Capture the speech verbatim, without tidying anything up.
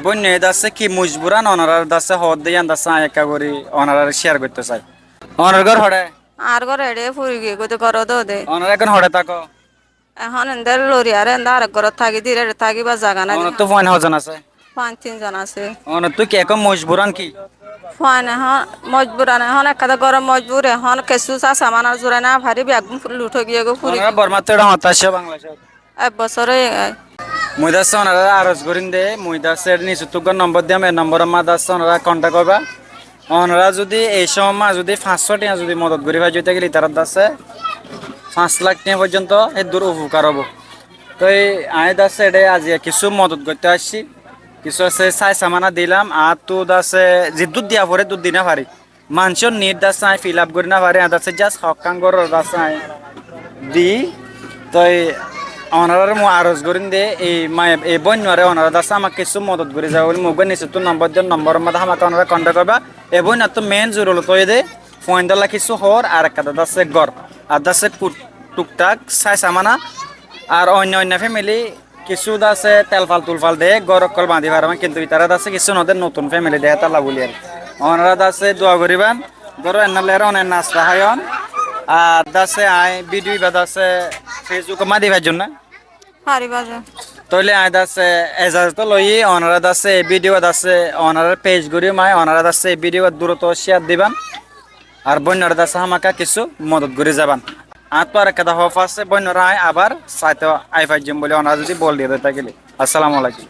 Bóinna, dasé ki mojbur an onoráre dasé hoódde yían dasé aññí ekká gorí onoráre cíyar goittó sai. Onorár gór hoçé? Añár gór eçé furi giyé goi dé, górot dé. Onorá ehón hoçé táko? Ehón endé lori aré endé arek górot táki dé, eçé tákibar zaga nái dé. Onottú fuain hozon asé? Fuain tin zon asé. Onottú ki ehón mojbur an ki? Fuain ehón mojbur an ehón ekká dé górot mojbur, ehón kessú sásamana zurai no fari, beggún lut ói giyé goi furi. Onorá Bormáttu eçé hoóñtte aiccó Bangladecót? Ek bosór óiye goi. Mui dasé onoráre aros gorín dé, mui dasé eçé nisottú eggúa nombor diyum, e nombor or mazé dasé onorá kontek goríba. Onorá zudi ei cómot zudi fañs cót thiañ zudi modot gorí faijjó tákile itará dasé fañs lak thiañ foijjonto héddur ufukar óibo. Toi aññí dasé eçé aziya kissú modot goittó aiccí, kissú asé sásamana dilam, añáttu dasé ziddúr diya foré héddur di no fari. Maincór nit dasé aññí filaf gorí no fari, aññí dasé just hokkán gorór dasé aññí di. Toi onoráre mui aros gorín dé, ei mai-, ei bóinnuare onorá dasé añáre kissú modot gorí zaiba bóli mui eggúa nisottú nombor diyum, nombor or mazé hámaká onorá kontek goríba. Ei bóinnuattú mein zorurot óiye dé fuaindólla kissú hoór, ar ekkán dasé gór, ar dasé kut-, tuktak sásamana, ar oinno oinno femili kissú dasé telfal tulfal de gór ókkol bañdí faribán, kintu itará dasé kissú no de, notun femili de hétalla bóli ar. Onorá dasé dua goríban, gór or ennán lera one nasta háiyon. Ar dasé aññí vidiyo ibá dasé Fesbuk or mazé di faijjum né? Fariba ze. Tóile aññí dasé ezazot loiyí, onorá dasé vidiyo dasé onorár pec gorí mai, onorá dasé vidiyo durót cíyar diban. Ar bóinnuare dasé hámaká kissú modot gorí zaiban. Añáttu ar ekkán hoófa asé, bóinnuare aññí abar saitó ai faijjum bóli onorá zudi bol diyé dé tákile. Assalamu alaikum.